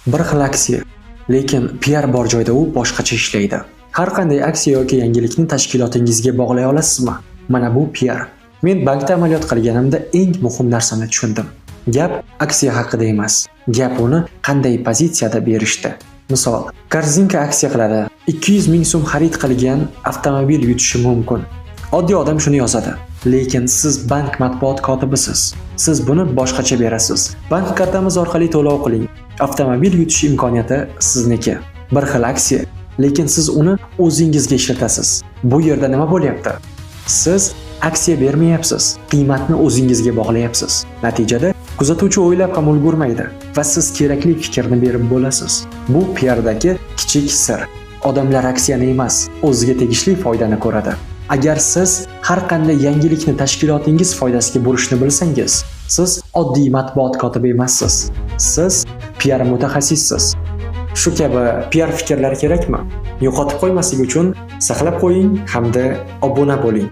Bir xil aksiya, lekin PR bor joyda u boshqacha ishlaydi. Har qanday aksiya yoki yangilikni tashkilotingizga bog'lay olasizmi? Mana bu PR. Men bankda amaliyot qilganimda eng muhim narsani tushundim. Gap aksiya haqida emas, gap uni qanday pozitsiyada berishda. Misol, Korzinka aksiya qiladi. 200 ming so'm xarid qilgan avtomobil yutishi mumkin. Oddiy odam shuni yozadi. Lekin siz bank matbuot kotibisiz. Siz buni boshqacha berasiz. Bank kartamiz orqali to'lov qiling. Avtomobil yutish imkoniyati sizniki. Bir xil aksiya, lekin siz uni o'zingizga ishlatasiz. Bu yerda nima bo'lyapti? Siz aksiya bermayapsiz, qiymatni o'zingizga bog'layapsiz. Natijada kuzatuvchi o'ylab ham ulgurmaydi va siz kerakli fikrni berib bo'lasiz. Bu PRdagi kichik sir. Odamlar aksiyani emas, o'ziga tegishli foydani ko'radi. Agar siz har qanday yangilikni tashkilotingiz foydasiga burishni bilsangiz, siz oddiy matbuot kotibi emassiz. Siz PR mutaxassissiz. Shu kabi PR fikrlar kerakmi? Yo'qotib qo'ymaslik uchun saqlab qo'ying hamda obuna bo'ling.